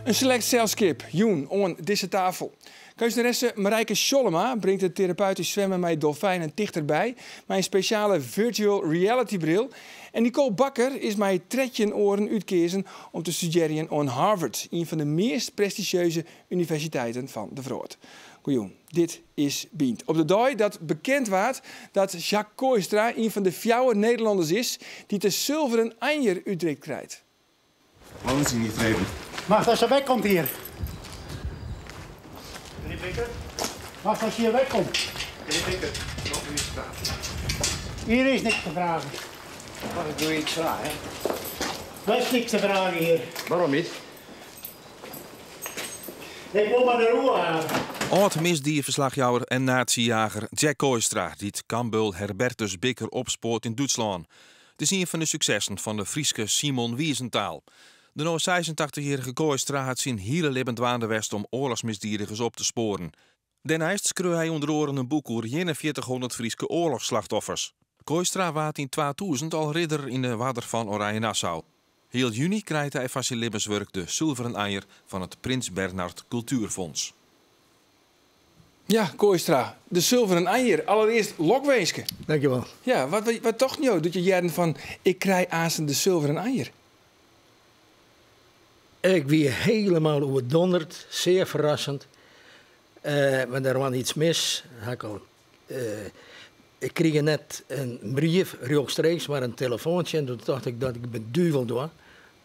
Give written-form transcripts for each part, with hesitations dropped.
In selekt selskip jûn oan dizze tafel. Keunstneresse Marijke Sjollema bringt it terapeutysk swimmen mei dolfijnen tichterby mei in spesjale virtual reality bril. En Nicole Bakker is mei 13 oaren útkeazen om te studearjen oan Harvard, ien fan de meast prestizjeuze universiteiten fan de wrâld. Goejûn, dit is Bynt. Op de dei dat bekend waard dat Jacques Kooistra ien fan de fjouwer Nederlanners is dy't de Sulveren Anjer útrikt krijt. Wollen Sie nicht reden? Mag dat ze wegkomt hier. Meneer Bikker? Mag dat ze hier wegkomt. Meneer Bikker, nog u iets vragen? Hier is niks te vragen. Mag ik u iets vragen? Er is niks te vragen hier. Waarom niet? Ik wil maar de roe aan. Âld-misdieferslachjouwer en nazi-jager Jack Kooistra, dy't kampbeul Herbertus Bikker opspoart yn Dútslân. It is ien fan de suksessen fan de Fryske Simon Wiesenthal. De no 86-jierrige Kooistra hat syn hiele libben dwaande west om oarlochsmisdiedigers op te spoaren. Dêrneist skreau hy ûnder oaren in boek oer 4100 Fryske oarlochsslachtoffers. Kooistra waard yn 2000 al ridder yn de Oarder fan Oranje Nassau. Heal juny krijt hy foar syn libbenswurk de Sulveren Anjer fan it Prins Bernhard Cultuurfonds. Ja, Kooistra, de Sulveren Anjer. Allerearst lokwinske. Dankjewol. Ja, wat tochten jo doe't je hearden fan ik krij aansten de Sulveren Anjer? Ik wie helemaal oerdonderd, zeer verrassend. Want der waard iets mis. Ha ik al, ik krige net in brief rjochtstreeks, mar in telefoantsje. En doe tocht ik dat ik beduveld wie.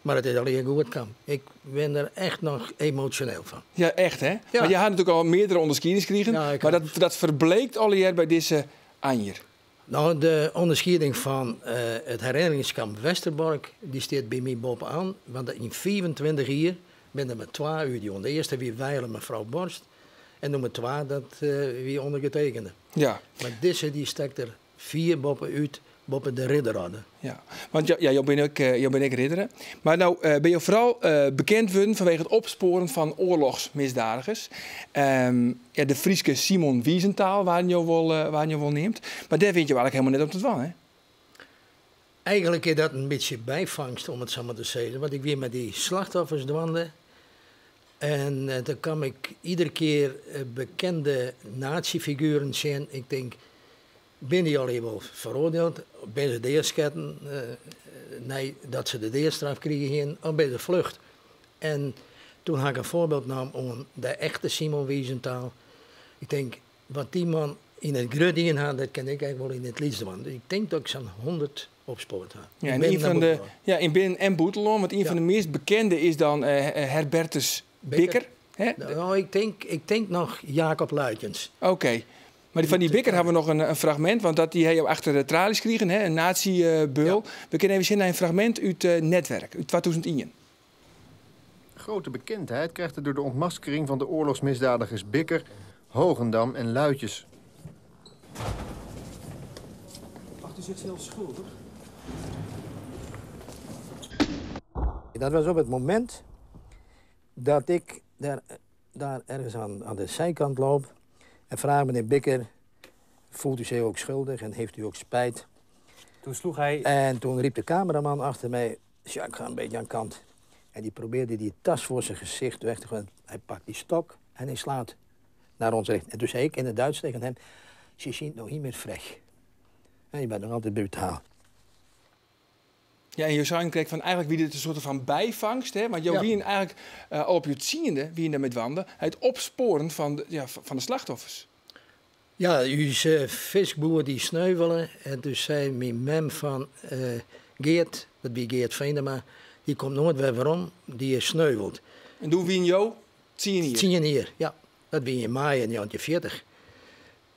Mar it is allegear goed kaam. Ik bin der echt noch emosjoneel fan. Ja, echt hè? Ja. Want je ha natuerlik al meardere ûnderskiedings krigen, Ja, ik mar ha dat ferbleekt allegear by dizze Anjer. No, de ûnderskieding fan it herinneringskamp Westerbork, dy stiet by my boppe-oan. Want yn 25 jier binne der mar twa útjûn. De earste wie wijlen mefrou Borst en nûmer twa dat wie ûndergetekende. Mar dizze dy stekt der fier boppe-út, boppe de ridderorde. Ja, want ja, jo binne ek, jo binne ek riddere. Mar no binne jo foaral bekend wurden fanwege it opspoaren fan oarlochsmisdadigers. Ja, de Fryske Simon Wiesenthal waarden jo wol, waarden jo wol neamd. Mar dêr wiene jo eigentlik helemaal net om te dwaan, hè? Eigentlik is dat in bytsje byfangst, om it sa mar te sizzen. Want ik wie mei dy slachtoffers dwaande. En dan kaam ik iedere kear bekende nazi-figueren tsjin. Ik tink, binne dy allegear wol feroardield? Binne se deasketten neidat se de deastraf krigen hienen? Of binne se flucht? En toen ha ik in foarbyld naam oan de echte Simon Wiesenthal. Ik tink, wat dy man yn it grut dien hat, dat kin ik ek wol yn it lyts dwaan. Dus ik tink dat ik sa'n 100 opspoard ha. Ja, en ien fan de, ja, yn binnen- en bûtenlân, want ien fan de meast bekende is dan Herbertus Bikker. Hè? No, ik tink noch Jacob Luitjens. Oké. Mar fan dy Bikker ha we noch in fragmint, want dat dy ha jo achter de tralies krigen, hè, in nazi-beul. We kinne even sjen nei in fragmint út Netwerk, út 2001. Grote bekendheid krijgt hij door de ontmaskering van de oorlogsmisdadigers Bikker, Hoogendam en Luitjes. Acht u zichzelf schuldig? Dat was op het moment dat ik daar ergens aan de zijkant loop en vraag meneer Bikker, voelt u zich ook schuldig en heeft u ook spijt? Toen sloeg hij... En toen riep de cameraman achter mij, Jacques, ga een beetje aan kant. En die probeerde die tas voor zijn gezicht weg te gooien. Hij pakt die stok en hij slaat naar ons richting. En toen zei ik in het Duits tegen hem, Sie sind nog niet meer frech. En je bent nog altijd brutaal. Ja, en je zei kreeg van eigenlijk wie dit een soort van bijvangst, hè? Want jou wie eigenlijk al op je tiende, wie in met wanden, het opsporen van de slachtoffers. Ja, u is visboer die sneuvelen. En toen zei mijn mem van Geert, dat wie Geert Venema, die komt nooit weer waarom, die is sneuveld. En toen wie jou? 10 jaar? 10 jaar, ja. Dat wie in mei in 1940.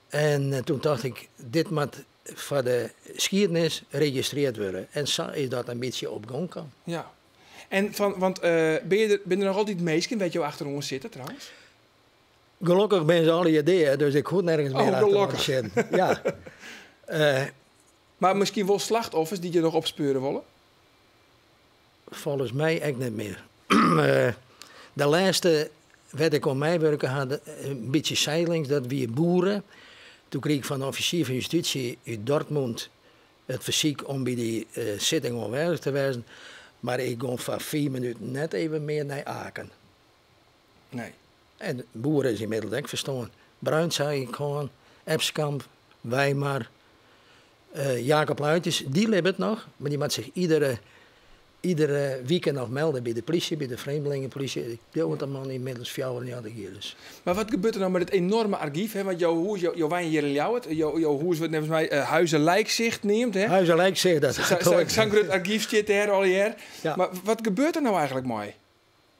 En toen dacht ik, dit moet voor de geschiedenis geregistreerd worden. En zo is dat een beetje op gang gekomen. Ja. En van, want ben je er, ben er nog altijd meesken, weet je achter ons zitten trouwens? Gelukkig ben ze alle ideeën, dus ik hoef nergens meer Oh, achter ons gelukkig. zitten. Ja. Maar misschien wel slachtoffers die je nog opspeuren willen? Volgens mij echt niet meer. De laatste werd ik om mij werken had, een beetje zijdelings, dat we boeren. Toen kreeg ik van de officier van justitie uit Dortmund het verzoek om bij die zitting aanwezig te wezen. Maar ik ging van 4 minuten net even meer naar Aken. Nee. En Boer is ynmiddels ek ferstoarn. Bruins ha ik hân, Epskamp, Weimar, Jacob Luitjes, dy libbet noch, mar dy moat sich iedere, iedere wike noch melde by de plysje, by de vreemdelingenpolitie. Ik leau dat de man ynmiddels 94 jier is. Mar wat gebeurt der no mei dit enoarme argyf? Hè? Want jo hûs, jo wenje hjir yn Ljouwert, jo hûs wurdt neffens my Huize Lijkzicht neamd. Hè? Huize Lijkzicht, dat Sa'n grut argyf stiet dêr allegear. Ja. Mar wat gebeurt der no eigentlik mei?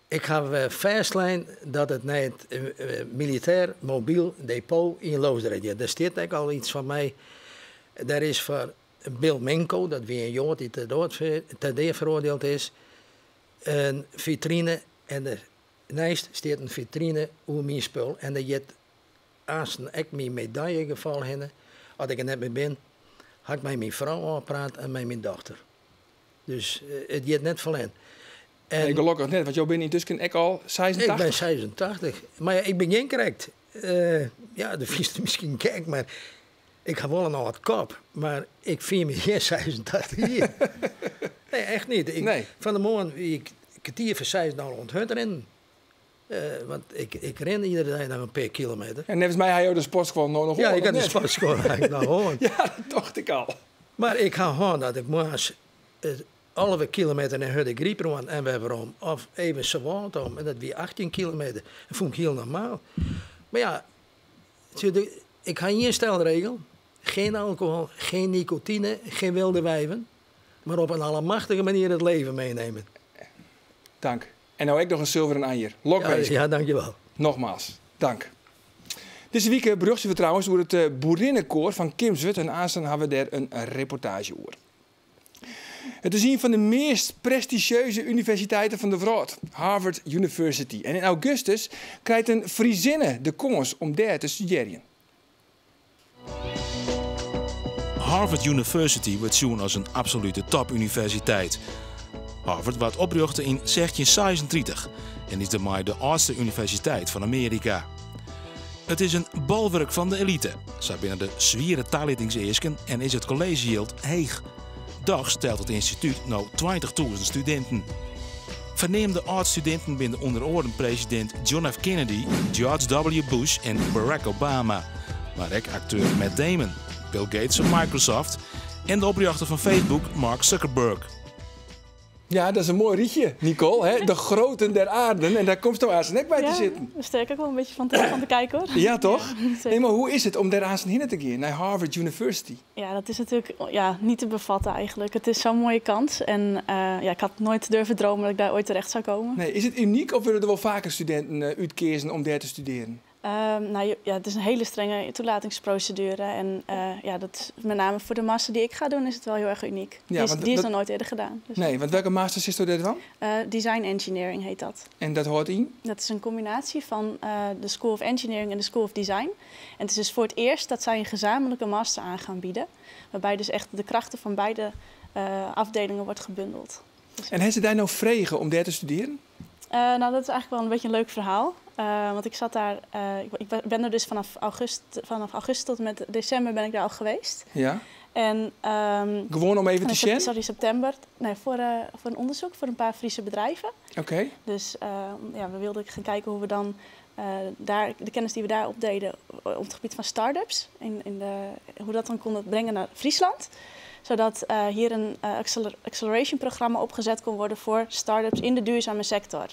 Ik haw fêstlein dat it nei it militêr mobyl depot yn Loosdrecht giet. Dêr stiet ek al iets fan my. Dêr is foar Bill Minko, dat wie in Joad dy't ter dea feroardield is, in fitrine en dêrneist stiet in fitrine oer myn spul en dêr giet aansten ek myn medaljegefal hinne. As ik der net mear bin, ha ik mei myn frou ôfpraat en mei myn dochter. Dus it giet net ferlern. En Nee, gelokkich net, want jo binne yntusken ek al 86. Ik bin 86. Mar ja, ik bin gjin krekt. Ja, dat fynst miskien gek, mar ik ha wol in âld kop. Mar ik fien my gjin 86 jier. Nee, echt net. Nee. Fan 'e moarn wie ik kertier foar seis al oan it hurdrinnen. Want ik rin iedere dei noch in pear kilometer. En neffens my ha jo de sportskuon no noch Ja, oan, ik ha of de net? sportskuon ha ik noch oan. Ja, dat tocht ik al. Mar ik ha hân dat ik moarns 11 kilometer nei Hurdegaryp rûn en wer werom. Of even Sawâld om en dat wie 18 kilometer. Dat fûn ik hiel normaal. Mar ja, ik ha ien stelregel. Geen alcohol, geen nicotine, geen wilde wijven. Maar op een allemachtige manier het leven meenemen. Dank. En no ek noch in sulveren anjer. Lokwinsk. Ja, ja, dankjewel. Nogmaals, dank. Dizze wike berjochtsje we trouwens oer it boerinnenkoar fan Kimswert en aansten ha we dêr in reportaazje oer. It is ien fan de meast prestizjeuze universiteiten fan de wrâld, Harvard University. En yn augustus krijt in Friezinne de kâns om dêr te studearjen. Harvard University wurdt sjoen as in absolute topuniversiteit. Harvard waard oprjochte yn 1636 en is dêrmei de âldste universiteit fan Amearika. It is in bolwurk fan de elite, sa binne de swiere talittingseasken en is it kolleezjejild heech. Dochs telt it ynstitút no 20.000 studinten. Ferneamde âld-studinten binne ûnder oaren presidint John F. Kennedy, George W. Bush en Barack Obama. Mar ek akteur Matt Damon, Bill Gates fan Microsoft en de oprjochter fan Facebook Mark Zuckerberg. Ja, dat is in moai rychje, Nicole. Hè? De groten der aarden. En dêr komsto aansten ek by te Ja, sitten. dêr stean ik ek wol in bytsje fan te kiken, hoor. Ja, toch? Ja, zeker. Nee, mar hoe is it om dêr aansten hinne te gean, nei Harvard University? Ja, dat is natuerlik, ja, niet te bevatten eigenlijk. Het is zo'n mooie kans. En ja, ik had nooit durven dromen dat ik daar ooit terecht zou komen. Nee, is it unyk of wurde der wol faker studinten útkeazen om dêr te studearjen? Het is een hele strenge toelatingsprocedure. En ja, dat is met name voor de master die ik ga doen, is het wel heel erg uniek. Ja, want Die is dat nog nooit eerder gedaan. Dus Nee, want welke master zit er dan? Design Engineering heet dat. En dat hâldt yn? Dat is een combinatie van de School of Engineering en de School of Design. En het is dus voor het eerst dat zij een gezamenlijke master aan gaan bieden. Waarbij dus echt de krachten van beide afdelingen wordt gebundeld. Dus En hebben ze daar nou vregen om daar te studeren? Dat is eigenlijk wel een beetje een leuk verhaal. Want ik zat daar, ik, ik ben er dus vanaf augustus tot en met december ben ik daar al geweest. En Gewoon om even te zien? Sorry, september. Nee, voor een onderzoek voor een paar Friese bedrijven. Dus we wilden gaan kijken hoe we dan daar, de kennis die we daar opdeden op het gebied van start-ups, hoe dat dan konden brengen naar Friesland. Zodat hier een acceleration programma opgezet kon worden voor start-ups in de duurzame sector.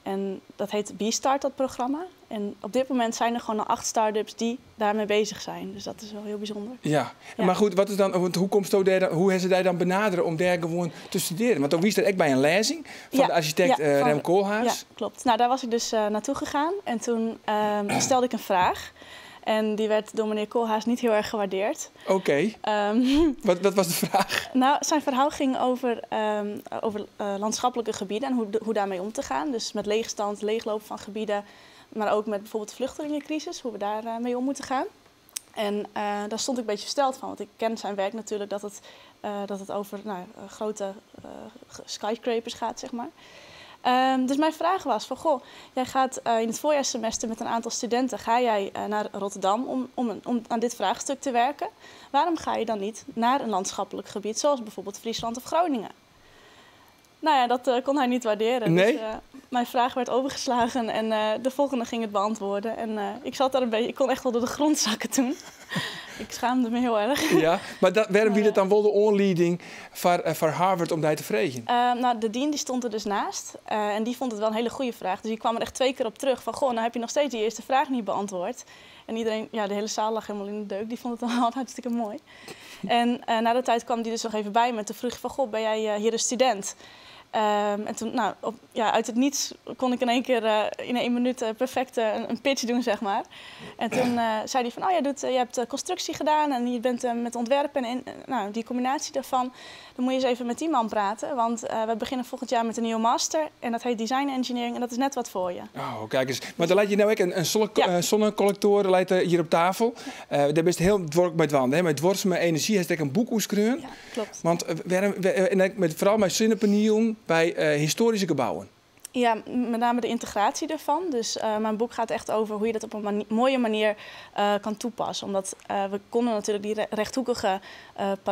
En dat heet B-Start, dat programma. En op dit moment zijn er gewoon al 8 start-ups die daarmee bezig zijn. Dus dat is wel heel bijzonder. Ja, maar goed, wat is dan, want hoe komt zo daar dan, hoe hebben ze daar dan benaderen om daar gewoon te studeren? Want dan wie is er echt bij een lezing van de architect, Rem Koolhaas. Ja, klopt. Daar was ik dus naartoe gegaan en toen stelde ik een vraag. En die werd door meneer Koolhaas niet heel erg gewaardeerd. Wat was de vraag? Zijn verhaal ging over landschappelijke gebieden en hoe daarmee om te gaan. Dus met leegstand, leegloop van gebieden, maar ook met bijvoorbeeld de vluchtelingencrisis, hoe we daar mee om moeten gaan. En daar stond ik een beetje versteld van, want ik ken zijn werk natuurlijk dat het over grote skyscrapers gaat. Dus mijn vraag was van, goh, jij gaat in het voorjaarssemester met een aantal studenten, ga jij naar Rotterdam om aan dit vraagstuk te werken? Waarom ga je dan niet naar een landschappelijk gebied zoals bijvoorbeeld Friesland of Groningen? Nou ja, dat kon hij niet waarderen. Nee? Dus, mijn vraag werd overgeslagen en de volgende ging het beantwoorden. En ik zat daar een beetje, ik kon echt wel door de grond zakken toen. Ik schaamde me heel erg. Ja, mar dat, wêrom wie dat dan wol de oanlieding foar Harvard om dy te freegjen? Nou, de dean die stond er dus naast. En die vond het wel een hele goede vraag. Dus die kwam er echt 2 keer op terug. Van, goh, nou heb je nog steeds die eerste vraag niet beantwoord. En iedereen, ja, de hele zaal lag helemaal in de deuk. Die vond het al hartstikke mooi. En na de tijd kwam die dus nog even bij me. Toen vroeg ik van, goh, ben jij hier een student? En toen, nou, op, ja, uit het niets kon ik in één keer in 1 minuut perfect een pitch doen. En toen zei hij van, oh, jij hebt constructie gedaan en je bent met ontwerpen en die combinatie daarvan. Dan moet je eens even met die man praten, want we beginnen volgend jaar met een nieuwe master. En dat heet design engineering en dat is net wat voor je. Oh, kijk eens. Maar dan laat je nou ook een zonnecollector leidt, hier op tafel. Daar ben je heel druk met wanden, hè? Met duurzame energie heeft een boek oeskreun. Ja, klopt. Want waarom, en ook met, vooral met zonnepanelen bij historische gebouwen. Ja, met name de integratie daarvan. Dus mijn boek gaat echt over hoe je dat op een mooie manier kan toepassen. Omdat we konden natuurlijk die rechthoekige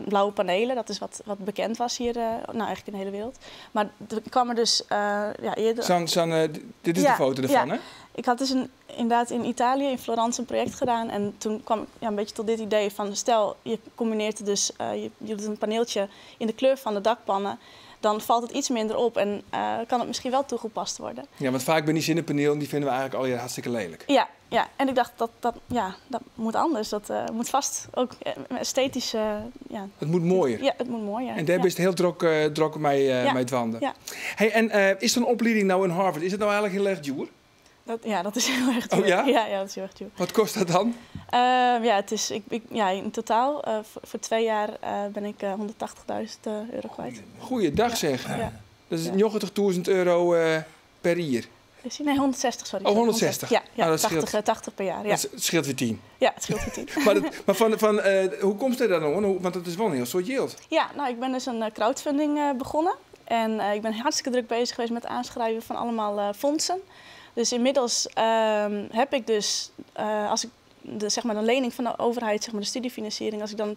blauwe panelen, dat is wat bekend was hier, nou eigenlijk in de hele wereld. Maar er kwam er dus ja, eerder... Dit is de foto ervan, hè? Ik had dus inderdaad in Italië, in Florence, een project gedaan. En toen kwam ik, ja, een beetje tot dit idee van, stel je combineert dus, je doet een paneeltje in de kleur van de dakpannen. Dan valt het iets minder op en kan het misschien wel toegepast worden. Ja, want vaak bij die zonnepanelen, die vinden we eigenlijk al hartstikke lelijk. Ja, ja, en ik dacht, dat moet anders. Dat moet vast ook esthetisch ja. Het moet mooier. Ja, het moet mooier. En daar is het heel druk mee het wandelen. Hey, en is zo'n opleiding nou in Harvard, is het nou eigenlijk heel erg duur? Ja, dat is heel erg duur. Oh ja? Ja, ja, dat is heel erg duur. Wat kost dat dan? Ja, het is, ik, ik, ja, in totaal voor 2 jaar ben ik 180.000 euro kwijt. Goeiedag, zeg. Dat is 90.000 euro per jaar. Is die? Nee, 160, sorry. Oh, 160. Ja, ja, Nou, dat scheelt 80 per jaar. Ja. Dat scheelt weer 10. Ja, het scheelt weer 10. Maar hoe komt het daar dan? Want dat is wel een heel soort yield. Ja, ik ben dus een crowdfunding begonnen. En ik ben hartstikke druk bezig geweest met het aanschrijven van allemaal fondsen. Dus inmiddels heb ik dus, als ik de, zeg maar, de lening van de overheid, zeg maar, de studiefinanciering, als ik dan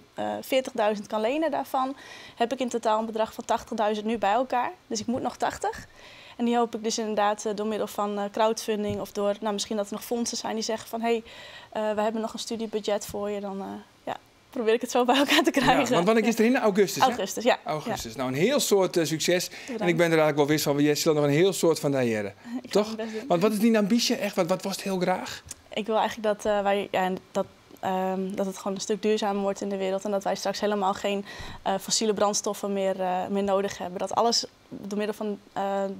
40.000 kan lenen daarvan, heb ik in totaal een bedrag van 80.000 nu bij elkaar. Dus ik moet nog 80. En die hoop ik dus inderdaad door middel van crowdfunding of door, misschien dat er nog fondsen zijn die zeggen van, hé, we hebben nog een studiebudget voor je, dan probeer ik het zo bij elkaar te Ja, krijgen. want wanneer is het erin? Augustus, hè? Augustus, ja. Augustus. Ja. Een heel soort succes. Bedankt. En ik ben er eigenlijk wel wist van, jij zal nog een heel soort van carrière. Ik ga Toch? mijn best doen. Want wat is die ambitie echt? Wat was het heel graag? Ik wil eigenlijk dat wij, ja, en dat dat het gewoon een stuk duurzamer wordt in de wereld en dat wij straks helemaal geen fossiele brandstoffen meer nodig hebben. Dat alles door middel van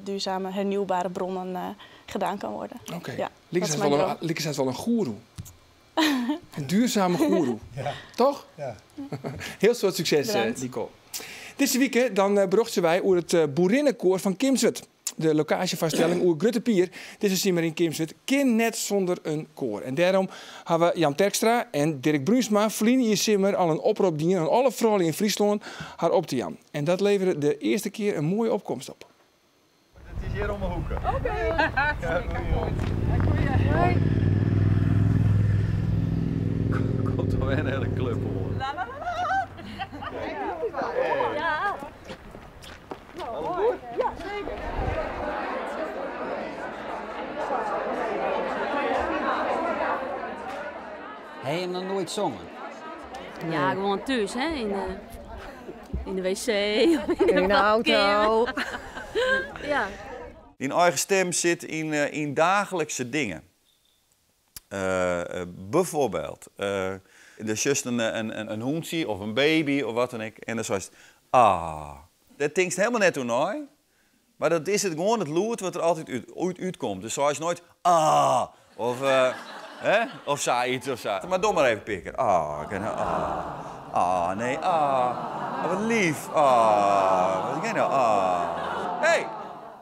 duurzame, hernieuwbare bronnen gedaan kan worden. Oké. Ja, Lieke dat is is mijn droom. Lieke is wel een goeroe. Een duurzame goeroe. Ja. Toch? Ja. Heel soort succes, Bedankt. Nicole. Deze week dan berichten wij over het boerinnenkoor van Kimswert. De locatievaststelling oer Grutte Pier. Dit is maar in Kimswert. Kin net zonder een koor. En daarom hebben we Jan Terkstra en Dirk Bruinsma verleden simmer al een oproep dienen aan alle vrouwen in Friesland haar op te jan. En dat leverde de eerste keer een mooie opkomst op. Het is hier om de hoeken. Oké. Hoi. Komt er weer een hele club hoor. La, la, la, la. Ja. Alles goed? Ja, zeker. Heb je hem nog nooit zongen? Ja, gewoon thuis, hè? In de wc. Of in de In de auto. badkamer. Ja. Die eigen stem zit in dagelijkse dingen. Bijvoorbeeld, er is juist een hoentje of een baby of wat dan ook. En dan is het, ah, dat tinkt helemaal net toernooi. Maar dat is het gewoon het loert wat er altijd uitkomt. Dus zo is nooit, ah, of hè? Of zoiets of zo. Maar doe maar even pikken. Ah, ik ken haar, ah. Ah, nee, ah. Oh, wat lief. Ah, wat ken je nou? Ah. Hey,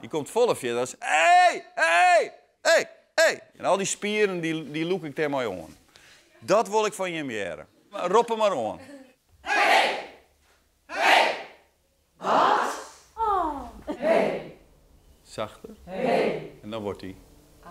je komt vol of je, dat is, hey, hey, hey, hey. En al die spieren, die loek ik tegen mij aan. Dat wil ik van je jaren. Maar roep hem maar aan. Hey! Hey! Wat? Oh. Hey. Zachter. Hey. En dan wordt hij. Ah.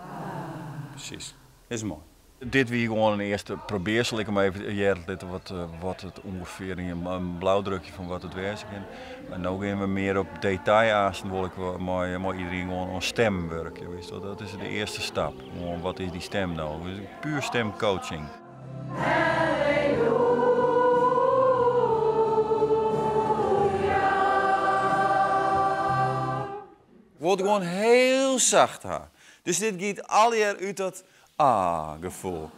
Precies. Dat is mooi. Dit wie gewoan in earste probearsel. Ik om even hearre te litten wat, wat it ûngefear in blaudrukje fan wat it wêze kin. Mar no gean we mear op detail wol ik mei, mei iderien gewoan oan stem wurkje. Witst wol. Dat is de earste stap. Gewoan, wat is dy stem no? Dus puer stemcoaching. Wol it gewoan hiel sacht ha. Dus dit giet allegear út dat ah-gefoel.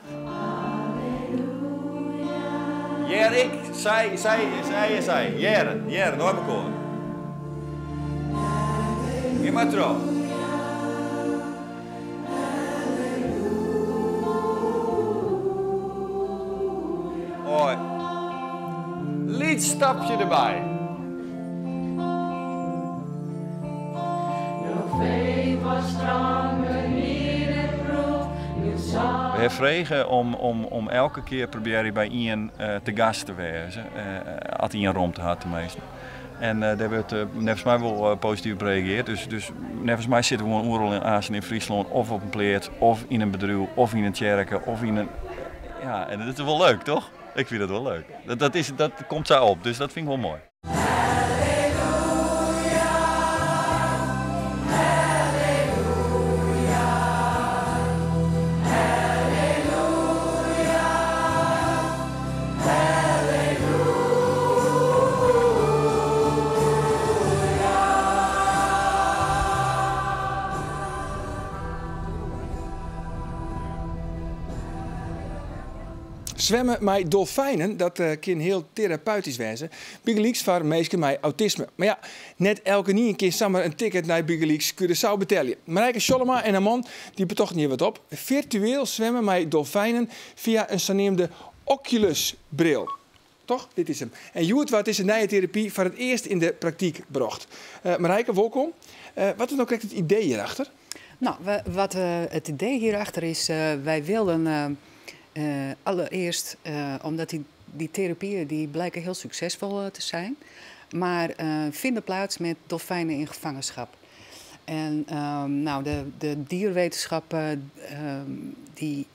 Hear ik, sy, sy, sy en sy. Hearre, hearre, nei mekoar. Gean mar troch. Hoi. Lyts stapje derby. We ha frege om, om, om elke kear probearje by ien te gast te wêze. As ien romte hat teminsten. En dêr wurdt neffens my wol posityf op reagearre. Dus, dus neffens my sitte we gewoan oeral yn aanst yn Fryslân of op in pleats, of yn in bedriuw, of yn in tsjerke, of yn in. Ja, en dat is wol leuk, toch? Ik fyn dat wol leuk. Dat, dat, is, dat komt sa op, dus dat fyn ik wol moai. Swimme mei dolfijnen, dat eh, kin hiel terapeutysk wêze. Bygelyks foar minsken mei autisme. Mar ja, net elkenien kin samar in ticket nei bygelyks Curaçao betelje. Marijke Sjollema en har man dy betochten hjir wat op. Firtueel swimme mei dolfijnen fia in saneamde Oculus-bril. Toch? Dit is him. En hjoed waard dizze nije terapy foar it earst yn de praktyk brocht. Uh, Marijke, wolkom. Uh, wat is no krekt it idee hierachter? Nou, wat het idee hierachter is, wij wilden allereerst, omdat die therapieën die blijken heel succesvol te zijn, maar vinden plaats met dolfijnen in gevangenschap. En nou, de dierwetenschap, die,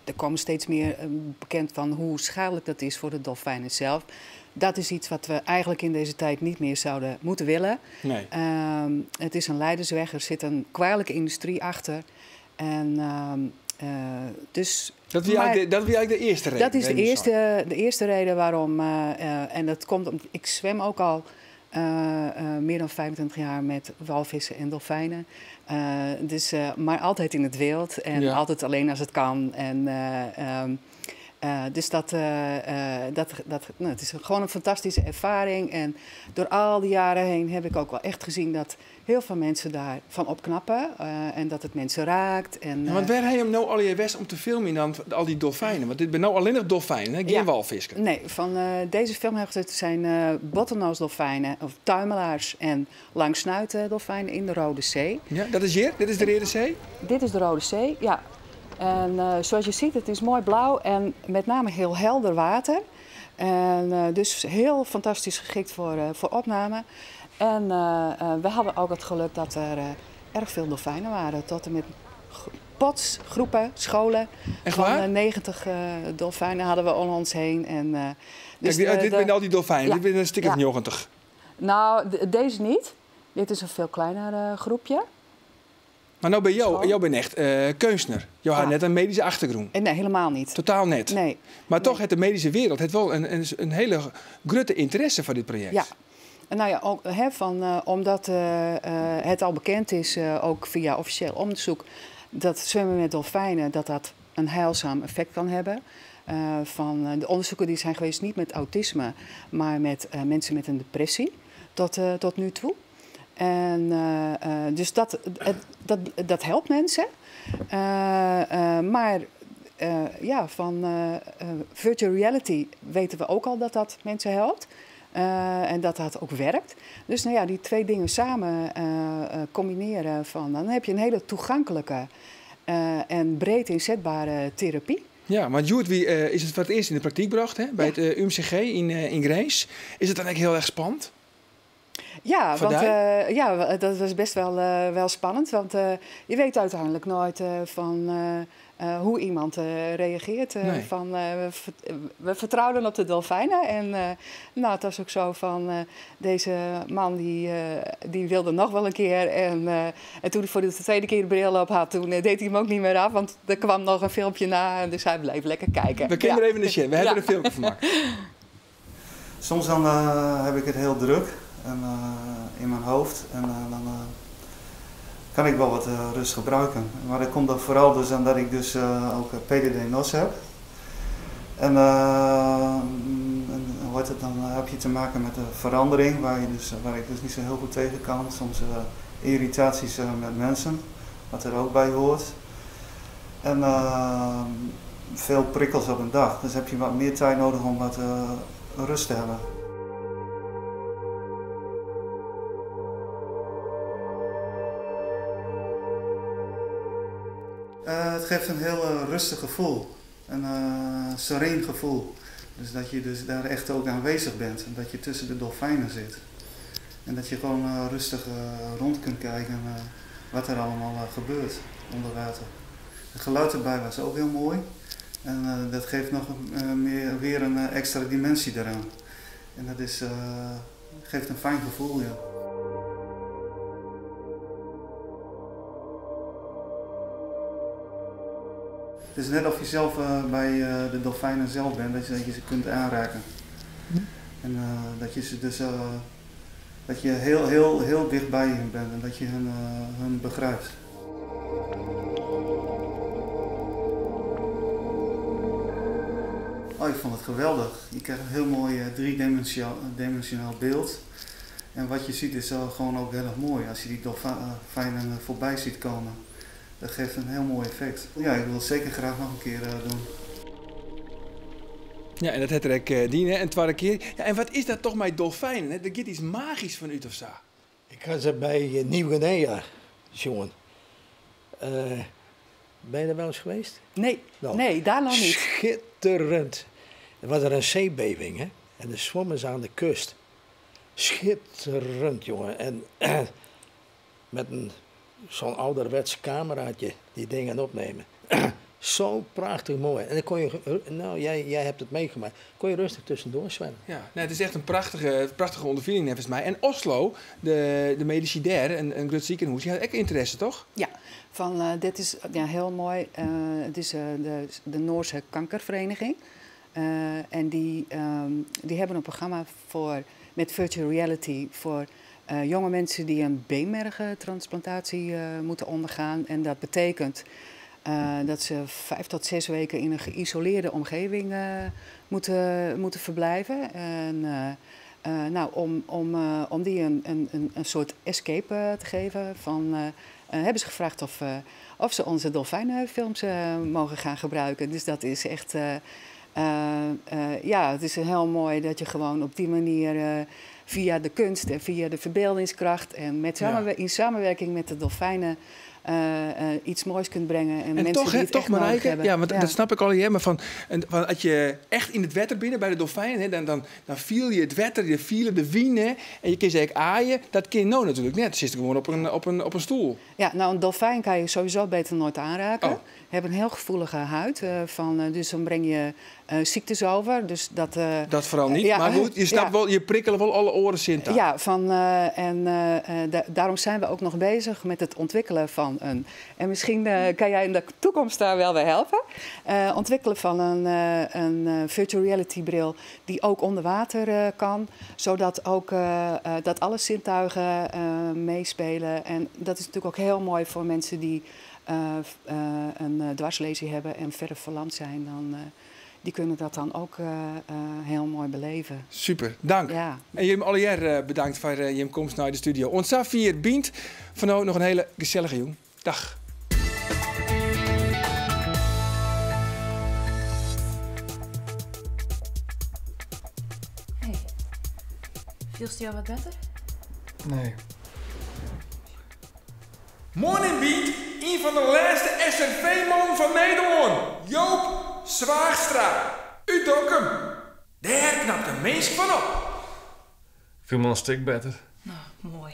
er komen steeds meer bekend van hoe schadelijk dat is voor de dolfijnen zelf. Dat is iets wat we eigenlijk in deze tijd niet meer zouden moeten willen. Nee. Het is een lijdensweg, er zit een kwalijke industrie achter. En dus. Dat wie eigenlijk de, dat wie eigenlijk de eerste reden. Dat is de eerste reden waarom. En dat komt omdat ik zwem ook al meer dan 25 jaar met walvissen en dolfijnen. Dus, maar altijd in het wild en altijd alleen als het kan. En, dus dat, nou, het is gewoon een fantastische ervaring. En door al die jaren heen heb ik ook wel echt gezien dat heel veel mensen daarvan opknappen. En dat het mensen raakt. En, Ja, want wêr ha jim no allegear west om te filmjen dan al dy dolfijnen? Want dit binne no allinnich dolfijnen, hè? Gjin walfisken. Nee, van deze film het zijn bottlenosdolfijnen of tuimelaars en langsnuitdolfijnen in de Rode Zee. Ja, dat is hjir? Dit is de Rode Zee? Dit is de Rode Zee, ja. En zoals je ziet, het is mooi blauw en met name heel helder water. En dus heel fantastisch geschikt voor opname. En we hadden ook het geluk dat er erg veel dolfijnen waren. Tot en met pods, groepen, scholen. Echt van waar? 90 dolfijnen hadden we om ons heen. En, dus Kijk, dit zijn al die dolfijnen. Ja. Dit zijn een stuk of 90. Nou, deze niet. Dit is een veel kleiner groepje. Mar no binne jo, School. jo binne echt keunstner. Jo ha net in medyske achtergrûn. Nee, helemaal niet. Totaal net. Nee. Mar toch hat de medyske wereld hat wol in hiele grutte ynteresse foar dit projekt. Ja. En nou ja, ook, hè, van, omdat het al bekend is, ook via officieel onderzoek, dat zwemmen met dolfijnen dat dat een heilzaam effect kan hebben. Van de onderzoeken die zijn geweest, niet met autisme, maar met mensen met een depressie tot nu toe. En dus dat helpt mensen. Maar ja, van virtual reality weten we ook al dat dat mensen helpt. En dat dat ook werkt. Dus nou ja, die twee dingen samen combineren, van, dan heb je een hele toegankelijke en breed inzetbare therapie. Ja, want hjoed wie, is it foar it earst yn de praktyk brocht, hè, by it UMCG yn Grins. Is it dan ek hiel erch spannend? Ja, Foar want dy? Ja, dat was best wel spannend. Want je weet uiteindelijk nooit van hoe iemand reageert. Nee. Van, we vertrouwden op de dolfijnen. En nou, het was ook zo van deze man die wilde nog wel een keer. En toen hij voor de tweede keer de bril op had, toen deed hij hem ook niet meer af. Want er kwam nog een filmpje na en dus hij bleef lekker kijken. We kunnen er even naar zien. We hebben er een filmpje van gemaakt. Soms dan heb ik het heel druk en in mijn hoofd en dan kan ik wel wat rust gebruiken. Maar dat komt dan vooral dus omdat ik dus ook PDD-NOS heb. En hoe heet het, dan heb je te maken met de verandering waar ik dus niet zo heel goed tegen kan. Soms irritaties met mensen, wat er ook bij hoort. En veel prikkels op een dag. Dus heb je wat meer tijd nodig om wat rust te hebben. Het geeft een heel rustig gevoel, een sereen gevoel. Dus dat je dus daar echt ook aanwezig bent en dat je tussen de dolfijnen zit. En dat je gewoon rustig rond kunt kijken wat er allemaal gebeurt onder water. Het geluid erbij was ook heel mooi. En dat geeft nog weer een extra dimensie eraan. En dat geeft een fijn gevoel, ja. Het is net of je zelf bij de dolfijnen zelf bent, dat je ze kunt aanraken. En dat je ze dus dat je heel, heel, heel dicht bij hen bent en dat je hun begrijpt. Oh, ik vond het geweldig. Je krijgt een heel mooi driedimensionaal beeld. En wat je ziet is gewoon ook heel erg mooi als je die dolfijnen voorbij ziet komen. Dat geeft een heel mooi effect. Ja, ik wil het zeker graag nog een keer doen. Ja, en dat het er ook dien, hè, een tweede keer. Ja, en wat is dat toch met dolfijnen? Hè? Er gaat iets magisch van uit of zo. Ik had ze bij Nieuw-Guinea, jongen. Ben je er wel eens geweest? Nee, Nou, nee, daar nog niet. Schitterend. Er was er een zeebeving, hè? En er zwommen ze aan de kust. Schitterend, jongen. En met zo'n ouderwets cameraatje die dingen opnemen. Zo prachtig mooi. En dan kon je, nou, jij hebt het meegemaakt, kon je rustig tussendoor zwemmen. Ja, nee, het is echt een prachtige ondervinding, volgens mij. En Oslo, de medici daar, een groot ziekenhuis, die had ook interesse, toch? Ja, van dit is, ja, heel mooi. Het is de Noorse kankervereniging. En die hebben een programma met virtual reality voor jonge mensen die een beenmergtransplantatie moeten ondergaan. En dat betekent dat ze 5 tot 6 weken in een geïsoleerde omgeving moeten verblijven. En om die een soort escape te geven, hebben ze gevraagd of ze onze dolfijnenfilms mogen gaan gebruiken. Dus dat is echt, ja, het is heel mooi dat je gewoon op die manier via de kunst en via de verbeeldingskracht en in samenwerking met de dolfijnen iets moois kunt brengen. En En mensen toch, die hè, het toch, echt nodig Marijke, hebben. ja, want dat snap ik al, hè, maar van als je echt in het wetter binnen bij de dolfijnen, hè, dan viel je het wetter, je viel de wien, hè, en je kunt ze ook aaien. Dat kun je nou natuurlijk net. Ze zit gewoon op een stoel. Ja, een dolfijn kan je sowieso beter nooit aanraken. Hebben een heel gevoelige huid, dus dan breng je ziektes over. Dus dat Dat vooral niet, ja. maar goed, je snapt wel, je prikkelen wel alle oren zintuigen. Ja, en daarom zijn we ook nog bezig met het ontwikkelen van een... En misschien kan jij in de toekomst daar wel bij helpen. Ontwikkelen van een virtual reality bril die ook onder water kan. Zodat ook dat alle zintuigen meespelen. En dat is natuurlijk ook heel mooi voor mensen die een dwarslesie hebben en verder verlamd zijn. Dan die kunnen dat dan ook heel mooi beleven. Super, dank. En jullie alle jaar bedankt voor je komst naar de studio. Ons Safir Bient, van nou nog een hele gezellige jong. Dag. Hey, Fielst jou wat beter? Nee. Morning Beat, een van de laatste S R V-man van Nederland. Joop Zwaagstra, uit Dokkum. Daar knapt de mens van op. Viel me een stuk beter. Nou, mooi.